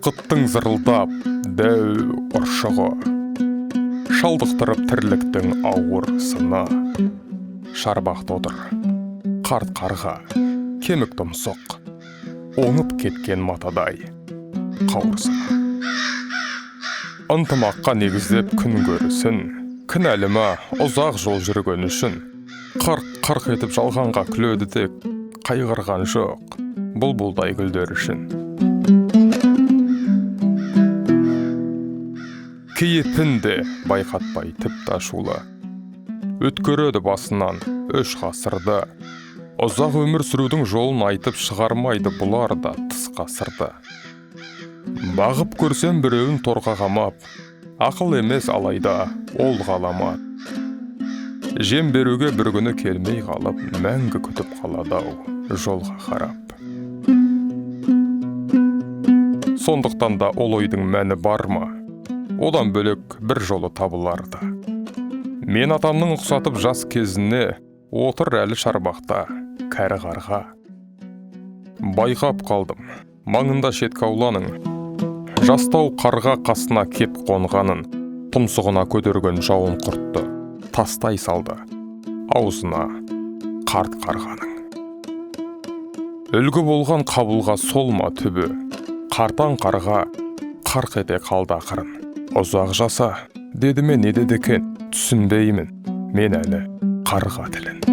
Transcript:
Бақыттың зырылдап дәу ұршығы, шалдықтырып тірліктің ауыр сыны. Шарбақты отыр қарт қарға, кемік тұмсық, оңып кеткен матадай қауырсыны. Ынтымаққа негіздеп күн көрісін, кінәлі ма ұзақ жол жүрген үшін? Қырқ-қырқ етіп жалғанға күледі тек, қайғырған жоқ бұлбұлдай гүлдер үшін. Кейіпін де байқатпай тіпті ашулы, өткереді басынан 3 ғасырды. Ұзақ өмір сүрудің жолын айтып шығармайды бұлар да тысқа сырды. Бағып көрсем біреуін торға қамап, ақыл емес алайда ол ғаламат. Жем беруге бір күні келмей қалып, мәңгі күтіп қалады-ау жолға қарап. Сондықтан да ол ойдың мәні бар ма? Одан бөлек бір жолы табыларды. Мен атамның ұқсатып жас кезіне, отыр әлі шарбақта кәрі қарға. Байқап қалдым, маңында шеткі ауланың, жастау қарға қасына кеп қонғанын, тұмсығына көтерген жауын құртты, тастай салды аузына қарт қарғаның. Үлгі болған қабылға сол ма түбі, қартаң қарға қарқ ете қалды ақырын. Ұзақ жаса, деді ме не деді екен, түсінбеймін мен әлі қарға тілін.